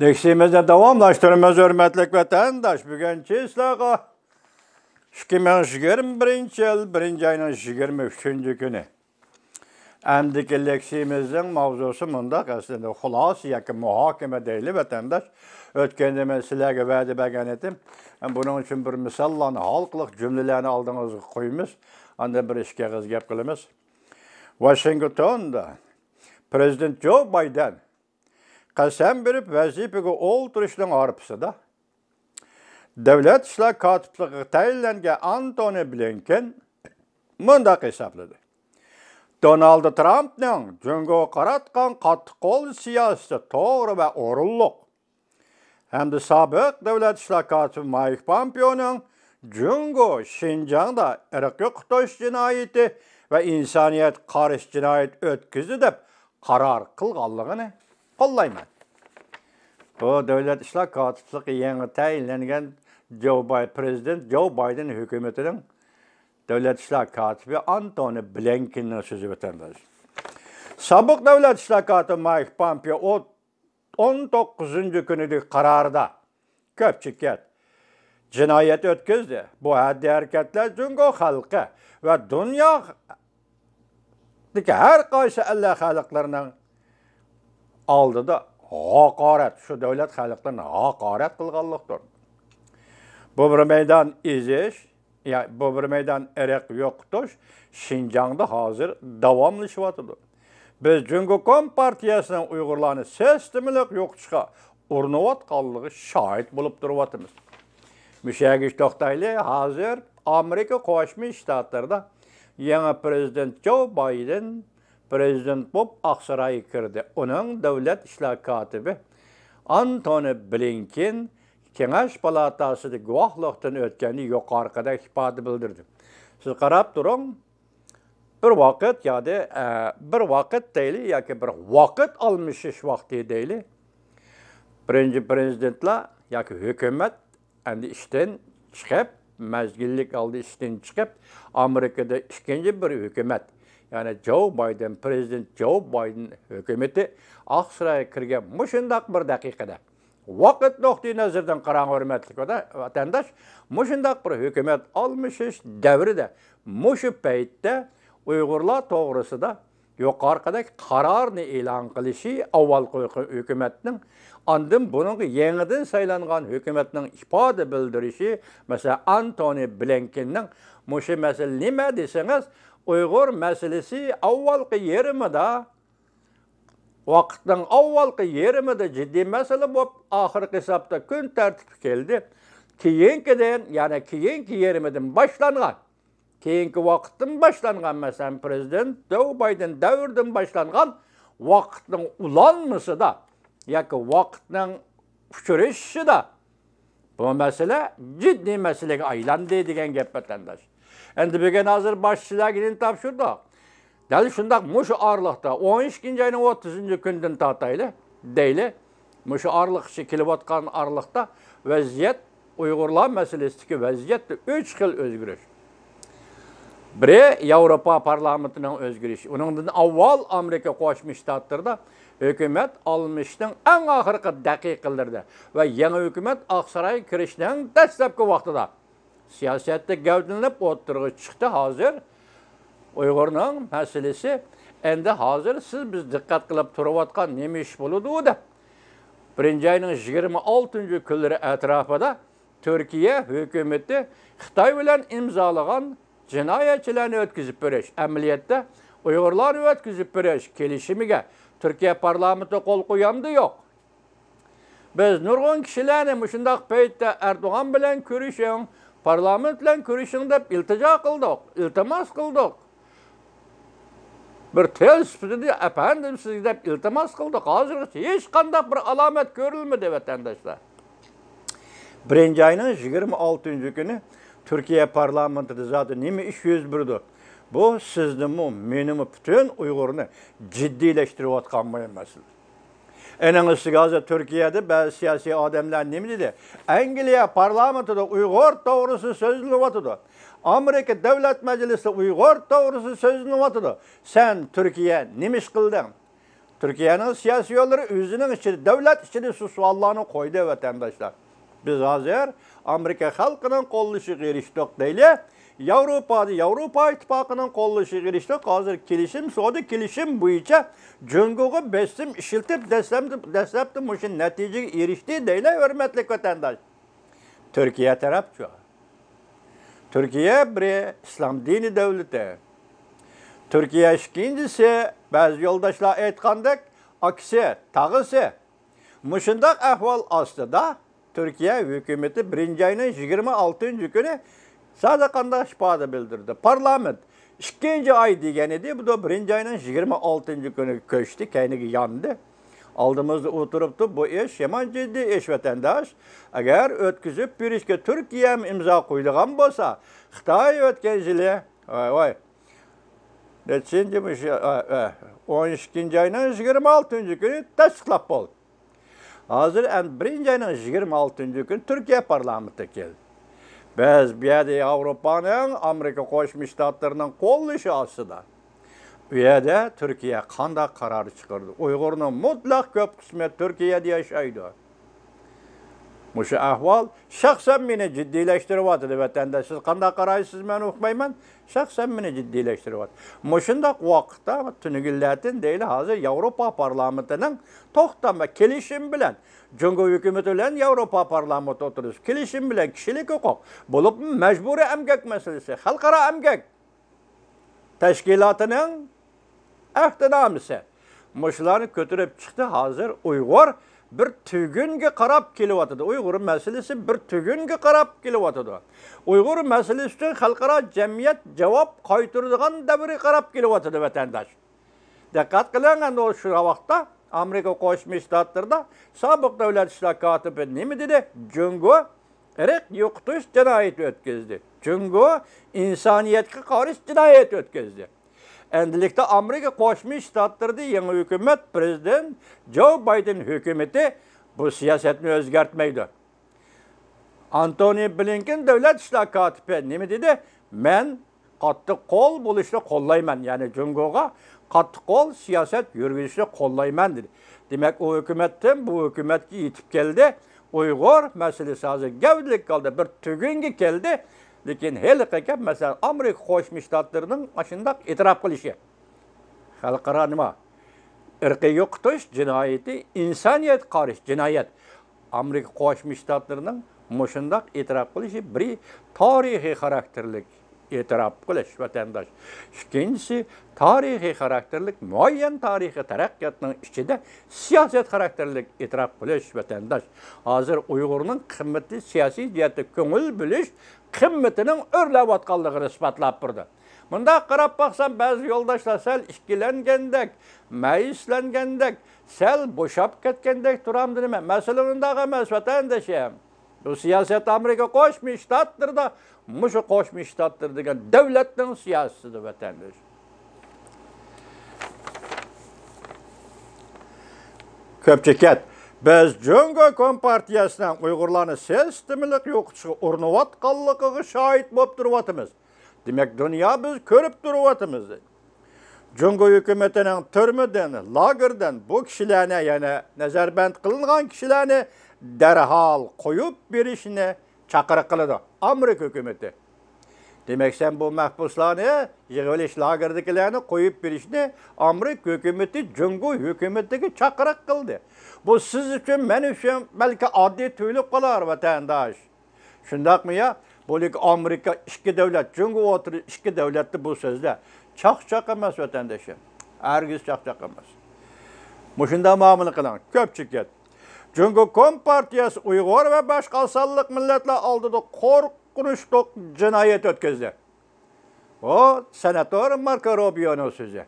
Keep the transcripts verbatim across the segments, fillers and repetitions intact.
لېكسىيىمىزنى داۋاملاشتۇرىمىز، ھۆرمەتلىك ۋەتەنداش. بۈگۈن چىسلاغا ئىككى مىڭ يىگىرمە بىرىنچى يىل بىرىنچى ئاينىڭ يىگىرمە ئۈچىنچى كۈنى. ئەمدىكى لېكسىيىمىزنىڭ ماۋزۇسى مۇنداق، ئەسلىدە خۇلاسە ياكى مۇھاكىمە دەيلى، ۋەتەنداش. ئۆتكەندە مەن سىلەرگە ۋەدە بەرگەن ئىدىم. بۇنىڭ ئۈچۈن بىر مىساللارنى، ھالقىلىق جۈملىلەرنى ئالدىڭىزغا قويىمىز. ئاندىن بىر ئىككى ئېغىز گەپ قىلىمىز. ۋاشىنگتوندا پرېزىدېنت جو بايدېن قەسەم بېرىپ، ۋەزىپىگە ئولتۇرۇشنىڭ ھارپىسىدا دۆلەت ئىشلار كاتىپلىقىغا تەيىنلەنگەن ئانتونى بلىنكېن مۇنداق ھېسابلىدى: دونالد ترامپنىڭ جۇڭگوغا قاراتقان قاتتىق قول سىياسىتى توغرا ۋە ئورۇنلۇق. ھەمدە سابىق دۆلەت ئىشلار كاتىپى مايك پامپېئونىڭ جۇڭگو شىنجاڭدا ئىرق يوقىتىش جىنايىتى ۋە ئىنسانىيەتكە قارشى جىنايەت ئۆتكۈزدى دەپ قارار قىلغانلىقىنى قوللايمەن. بۇ دۆلەت ئىشلار كاتىپلىقى يېڭى تەيىنلەنگەن جو باي-، پرېزىدېنت جو بايدېن ھۆكۈمىتىنىڭ دۆلەت ئىشلار كاتىپى ئانتونى بلىنكېننىڭ سۆزى، ۋەتەنداش. سابىق دۆلەت ئىشلار كاتىپى مايك پامپېئو ئون توققۇزىنچى كۈنىدىكى قارارىدا كۆپچىكەت جىنايەت ئۆتكۈزدى. بۇ خەتتە ھەرىكەتلەر جۇڭگو خەلقى ۋە دۇنيادىكى ھەر قايسى ئەللەر خەلقلىرىنىڭ ئالدىدا ھاقارەت، شۇ دۆلەت خەلقلىرىنى ھاقارەت قىلغانلىقتۇر. بۇ بىر مەيدان ئېزىش، يا، بۇ بىر مەيدان ئىرق يوقىتىش شىنجاڭدا ھازىر داۋاملىشىۋاتىدۇ. بىز جۇڭگو كومپارتىيەسىنىڭ ئۇيغۇرلارنى سىستېمىلىق يوقىتىشقا ئۇرۇنۇۋاتقانلىقىغا شاھىت بولۇپ تۇرۇۋاتىمىز. مۇشۇ يەرگىچە توختايلى. ھازىر ئامېرىكا قوشما شتاتلىرىدا يېڭى پرېزىدېنت جو بايدېن پرېزىدېنت بولۇپ ئاقسارايغا كىردى. ئۇنىڭ دۆلەت ئىشلار كاتىپى ئانتونى بلىنكېن كېڭەش پالاتاسىدا گۇۋاھلىقتىن ئۆتكەندە يۇقىرىقىدەك ئىپادە بىلدۈردى. سىز قاراپ تۇرۇڭ، بىر ۋاقىت ياكى، ئە، بىر ۋاقىت دەيلى ياكى بىر ۋاقىت ئالمىشىش ۋاقتى دەيلى. بىرىنچى پرېزىدېنتلار ياكى ھۆكۈمەت ئەمدى ئىشتىن چىقىپ، مەزگىللىك ھالدا ئىشتىن چىقىپ، ئامېرىكىدا ئىككىنچى بىر ھۆكۈمەت، يەنى جو بايدېن، پرېزىدېنت جو بايدېن ھۆكۈمىتى ئاقسارايغا كىرگەن مۇشۇنداق بىر دەقىقىدە، ۋاقىت نۇقتىئى نەزىرىدىن قاراڭ، ھۆرمەتلىك ۋەتەنداش، مۇشۇنداق بىر ھۆكۈمەت ئالمىشىش دەۋرىدە، مۇشۇ پەيتتە ئۇيغۇرلار توغرىسىدا يۇقىرىقىدەك قارارنى ئېلان قىلىشى، ئاۋۋالقى ھۆكۈ-، ھۆكۈمەتنىڭ، ئاندىن بۇنىڭغا يېڭىدىن سايلانغان ھۆكۈمەتنىڭ ئىپادە بىلدۈرۈشى، مەسىلەن، ئانتونى بلىنكېننىڭ مۇشۇ مەسىلە نېمە دېسىڭىز، ئۇيغۇر مەسىلىسى ئاۋۋالقى يېرىمىدا، ۋاقىتنىڭ ئاۋۋالقى يېرىمىدا جىددىي مەسىلە بولۇپ، ئاخىرقى ھېسابتا كۈن تەرتىپكە كەلدى. كېيىنكىدىن، يەنى كېيىنكى يېرىمىدىن باشلانغان، كېيىنكى ۋاقىتتىن باشلانغان، مەسىلەن، پرېزىدېنت جو بايدېن دەۋرىدىن باشلانغان ۋاقىتنىڭ ئۇلانمىسىدا ياكى ۋاقىتنىڭ ئۇچرىشىشىدا بۇ مەسىلە جىددىي مەسىلىگە ئايلاندى دېگەن گەپ، ۋەتەنداش. ئەمدى بۈگۈن ھازىر باشچىلارغا نېمە تاپشۇردۇق؟ دەل شۇنداق مۇشۇ ئارىلىقتا، ئون ئىككىنچى ئاينىڭ ئوتتۇزىنچى كۈنىدىن تارتايلى، دەيلى. مۇشۇ ئارىلىققىچە كېلىۋاتقان ئارىلىقتا ۋەزىيەت، ئۇيغۇرلار مەسىلىسىدىكى ۋەزىيەتتە ئۈچ خىل ئۆزگىرىش. بىرى، ياۋروپا پارلامېنتىنىڭ ئۆزگىرىشى. ئۇنىڭدىن ئاۋۋال ئامېرىكا قوشما شتاتلىرىدا ھۆكۈمەت ئالمىشىشنىڭ ئەڭ ئاخىرقى دەقىقىلىرىدە ۋە يېڭى ھۆكۈمەت ئاقسارايغا كىرىشنىڭ دەسلەپكى ۋاقتىدا سىياسەتتە گەۋدىلىنىپ ئوتتۇرىغا چىقتى. ھازىر ئۇيغۇرنىڭ مەسىلىسى، ئەمدى ھازىر سىز، بىز دىققەت قىلىپ تۇرۇۋاتقان نېمە ئىش بولىدۇ دەپ، بىرىنچى ئاينىڭ يىگىرمە ئالتىنچى كۈنلىرى ئەتراپىدا تۈركىيە ھۆكۈمىتى خىتاي بىلەن ئىمزالىغان جىنايەتچىلەرنى ئۆتكۈزۈپ بېرىش، ئەمەلىيەتتە ئۇيغۇرلارنى ئۆتكۈزۈپ بېرىش كېلىشىمىگە تۈركىيە پارلامېنتى قول قويامدۇ، يوق؟ بىز نۇرغۇن كىشىلەرنى مۇشۇنداق پەيتتە ئەردوغان بىلەن كۆرۈشۈڭ، پارلامېنت بىلەن كۆرۈشۈڭ دەپ ئىلتىجا قىلدۇق، ئىلتىماس قىلدۇق. بىر تىل سۈپىتىدە ئەپەندىم سىزگە دەپ ئىلتىماس قىلدۇق. ھازىرغىچە ھېچقانداق بىر ئالامەت كۆرۈلمىدى، ۋەتەنداشلار. بىرىنچى ئاينىڭ يىگىرمە ئالتىنچى كۈنى تۈركىيە پارلامېنتىدا زادى نېمە ئىش يۈز بېرىدۇ؟ بۇ سىزنىمۇ، مېنىمۇ، پۈتۈن ئۇيغۇرنى جىددىيلەشتۈرۈۋاتقان مۇھىم مەسىلە. ئېنىڭ ئۈستىگە ھازىر تۈركىيەدە بەزى سىياسىي ئادەملەر نېمە دېدى؟ ئەنگلىيە پارلامېنتىدا ئۇيغۇر توغرىسىدا سۆزلىنىۋاتىدۇ. ئامېرىكا دۆلەت مەجلىسىدە ئۇيغۇر توغرىسىدا سۆزلىنىۋاتىدۇ. سەن، تۈركىيە، نېمە ئىش قىلدىڭ؟ تۈركىيەنىڭ سىياسىي يوللىرى ئۆزىنىڭ ئىچىدە، دۆلەت ئىچىدە شۇ سوئاللارنى قويدى، ۋەتەنداشلار. بىز ھازىر ئامېرىكا خەلقىنىڭ قوللىشىغا ئېرىشتۇق دەيلى. ياۋروپادا، ياۋروپا ئىتتىپاقىنىڭ قوللىشىغا ئېرىشتۇق. ھازىر كېلىشىم، سودا كېلىشىم بويىچە جۇڭگوغا بېسىم ئىشلىتىپ، دەسلەپتە، دەسلەپتە مۇشۇ نەتىجىگە ئېرىشتى دەيلى، ھۆرمەتلىك ۋەتەنداش. تۈركىيە تەرەپچۇ؟ تۈركىيە بىرى ئىسلام دىنى دۆلىتى. تۈركىيە ئىككىنچىسى، بەزى يولداشلار ئېيتقاندەك، ئاكىسى، تاغىسى. مۇشۇنداق ئەھۋال ئاستىدا تۈركىيە ھۆكۈمىتى بىرىنچى ئاينىڭ يىگىرمە ئالتىنچى كۈنى زادى قانداق ئىپادە بىلدۈردى؟ پارلامېنت ئىككىنچى ئاي دېگەن ئىدى، بۇ بىرىنچى ئاينىڭ يىگىرمە ئالتىنچى كۈنى كۆچتى، كەينىگە ياندى. ئالدىمىزدا ئولتۇرۇپتۇ، بۇ ئىش يامان جىددىي ئىش، ۋەتەنداش. ئەگەر ئۆتكۈزۈپ بېرىشكە تۈركىيەمۇ ئىمزا قويىدىغان بولسا، خىتاي ئۆتكەن يىلى، ۋاي، ۋاي، نەچچىنچى مۇشۇ، ئە، ئە، ئون ئىككىنچى ئاينىڭ يىگىرمە ئالتىنچى كۈنى تەستىقلاپ بولدى. ھازىر ئەمدى بىرىنچى ئاينىڭ يىگىرمە ئالتىنچى كۈنى تۈركىيە پارلامېنتى كەلدى. بىز بۇ يەردە ياۋروپانىڭ، ئامېرىكا قوشما شتاتلىرىنىڭ قوللىشى ئاستىدا. ئۇ يەردە تۈركىيە قانداق قارار چىقىرىدۇ؟ ئۇيغۇرنىڭ مۇتلەق كۆپ قىسمى تۈركىيەدە ياشايدۇ. مۇشۇ ئەھۋال شەخسەن مېنى جىددىيلەشتۈرۈۋاتىدۇ، ۋەتەنداش. سىز قانداق قارايسىز، مەن ئۇقمايمەن. شەخسەن مېنى جىددىيلەشتۈرۈۋاتىدۇ. مۇشۇنداق ۋاقىتتا تۈنۈگۈنلەردىن دەيلى، ھازىر ياۋروپا پارلامېنتىنىڭ توختام ۋە كېلىشىم بىلەن، جۇڭگو ھۆكۈمىتى بىلەن ياۋروپا پارلامېنتى ئوتتۇرىسىدا كېلىشىم بىلەن كىشىلىك ھوقۇق، بولۇپمۇ مەجبۇرىي ئەمگەك مەسىلىسى، خەلقئارا ئەمگەك تەشكىلاتىنىڭ ئەھدىنامىسى. مۇشۇلارنى كۆتۈرۈپ چىقتى. ھازىر ئۇيغۇر بىر تۈگۈنگە قاراپ كېلىۋاتىدۇ. ئۇيغۇر مەسىلىسى بىر تۈگۈنگە قاراپ كېلىۋاتىدۇ. ئۇيغۇر مەسىلىسى ئۈچۈن خەلقئارا جەمئىيەت جاۋاب قايتۇرىدىغان دەۋرگە قاراپ كېلىۋاتىدۇ، ۋەتەنداش. دىققەت قىلىڭ، ئەمدى شۇ ۋاقىتتا ئامېرىكا قوشما شتاتلىرىدا سابىق دۆلەت ئىشلار كاتىپى نېمە دېدى؟ جۇڭگو ئىرق يوقىتىش جىنايىتى ئۆتكۈزدى. جۇڭگو ئىنسانىيەتكە قارشى جىنايەت ئۆتكۈزدى. ئەمدىلىكتە ئامېرىكا قوشما شتاتلىرىدا يېڭى ھۆكۈمەت، پىرېزىدېنت جو بايدېن ھۆكۈمىتى بۇ سىياسەتنى ئۆزگەرتمەيدۇ. ئانتونى بلىنكېن دۆلەت ئىشلار كاتىپى نېمە دېدى؟ مەن قاتتىق قول بولۇشنى قوللايمەن، يەنى جۇڭگوغا قاتتىق قول سىياسەت يۈرگۈزۈشنى قوللايمەن دېدى. دېمەك، ئۇ ھۆكۈمەتتىن بۇ ھۆكۈمەتكە يېتىپ كەلدى. ئۇيغۇر مەسىلىسى ھازىر گەۋدىلىك ھالدا بىر تۈگۈنگە كەلدى. لېكىن ھېلىقى گەپ، مەسىلەن، ئامېرىكا قوشما شتاتلىرىنىڭ ئاشۇنداق ئېتىراپ قىلىشى. خەلقئارا نېمە؟ ئىرقىي يوقىتىش جىنايىتى، ئىنسانىيەتكە قارشى جىنايەت. ئامېرىكا قوشما شتاتلىرىنىڭ مۇشۇنداق ئېتىراپ قىلىشى بىرى تارىخىي خاراكتېرلىك ئېتىراپ قىلىش، ۋەتەنداش. ئىككىنچىسى، تارىخىي خاراكتېرلىك مۇئەييەن تارىخىي تەرەققىياتنىڭ ئىچىدە سىياسەت خاراكتېرلىك ئېتىراپ قىلىش، ۋەتەنداش. ھازىر ئۇيغۇرنىڭ قىممىتى، سىياسىي جەھەتتە كۆڭۈل بۆلۈش قىممىتىنىڭ ئۆرلەۋاتقانلىقىنى ئىسپاتلاپ بېرىدۇ. مۇنداق قاراپ باقسام، بەزى يولداشلار سەل ئىككىلەنگەندەك، مەيۈسلەنگەندەك، سەل بوشاپ كەتكەندەك تۇرامدۇ نېمە؟ مەسىلە ئۇنداق ئەمەس، ۋەتەندىشىم. بۇ سىياسەت ئامېرىكا قوشما شتاتلىرىدا، مۇشۇ قوشما شتاتلىرى دېگەن دۆلەتنىڭ سىياسىتىدە، ۋەتەنداش. كۆپچىكەت، بىز جۇڭگو كومپارتىيەسىنىڭ ئۇيغۇرلارنى سىستېمىلىق يوقىتىشقا ئۇرۇنۇۋاتقانلىقىغا شاھىت بولۇپ تۇرۇۋاتىمىز. دېمەك، دۇنيا بىز كۆرۈپ تۇرۇۋاتىمىز. جۇڭگو ھۆكۈمىتىنىڭ تۈرمىدىن، لاگېردىن بۇ كىشىلەرنى، يەنى نەزەربەند قىلىنغان كىشىلەرنى دەرھال قويۇپ بېرىشنى چاقىرىق قىلىدۇ ئامېرىكا ھۆكۈمىتى. دېمەك، سەن بۇ مەھبۇسلارنى يىغىۋېلىش، لاگېردىكىلەرنى قويۇپ بېرىشنى ئامېرىكا ھۆكۈمىتى جۇڭگو ھۆكۈمىتىگە چاقىرىق قىلدى. بۇ سىز ئۈچۈن، مەن ئۈچۈن بەلكى ئاددىي تۇيۇلۇپ قالار، ۋەتەنداش. شۇنداقمۇ يا؟ بۇ ئامېرىكا ئىككى دۆلەت، جۇڭگو ئوتتۇرا ئىككى دۆلەتتە بۇ سۆزلەر چاقچاق ئەمەس، ۋەتەندىشىم. ھەرگىز چاقچاق ئەمەس. مۇشۇنداق مۇئامىلە قىلىڭ، كۆپچىكەت. جۇڭگو كومپارتىيەسى ئۇيغۇر ۋە باشقا ئاز سانلىق مىللەتلەر ئالدىدا قورقۇنچلۇق جىنايەت ئۆتكۈزدى. بۇ سېناتور ماركو روبىيونىڭ سۆزى.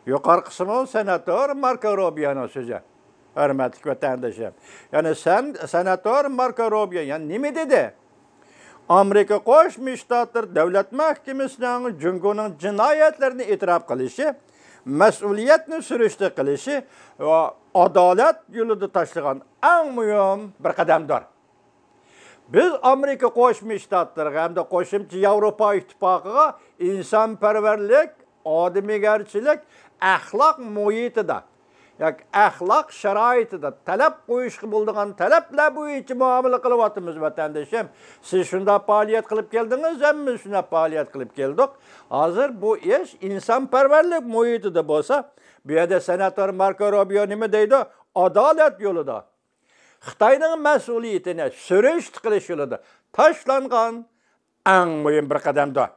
يۇقىرىقىسىمۇ سېناتور ماركو روبىيونىڭ سۆزى. ھۆرمەتلىك ۋەتەندىشىم. يەنى سەن، سېناتور ماركو روبىيو يەنە نېمە دېدى؟ ئامېرىكا قوشما شتاتلىرى دۆلەت مەھكىمىسىنىڭ جۇڭگونىڭ جىنايەتلىرىنى ئېتىراپ قىلىشى، مەسئۇلىيەتنى سۈرۈشتە قىلىشى ۋە ئادالەت يولىدا تاشلىغان ئەڭ مۇھىم بىر قەدەمدۇر. بىز ئامېرىكا قوشما شتاتلىرىغا ھەمدە قوشۇمچە ياۋروپا ئىتتىپاقىغا ئىنسانپەرۋەرلىك، ئادىمىيگەرچىلىك، ئەخلاق مۇھىتىدا ياكى ئەخلاق شارائىتىدا تەلەپ قويۇشقا بولىدىغان تەلەپلەر بويىچە مۇئامىلە قىلىۋاتىمىز، ۋەتەندىشىم. سىز شۇنداق پائالىيەت قىلىپ كەلدىڭىز، ھەممىمىز شۇنداق پائالىيەت قىلىپ كەلدۇق. ھازىر بۇ ئىش ئىنسانپەرۋەرلىك مۇھىتىدا بولسا، بۇ يەردە سېناتور ماركو روبىيو نېمە دەيدۇ؟ ئادالەت يولىدا، خىتاينىڭ مەسئۇلىيىتىنى سۈرۈشتە قىلىش يولىدا تاشلانغان ئەڭ مۇھىم بىر قەدەمدۇر.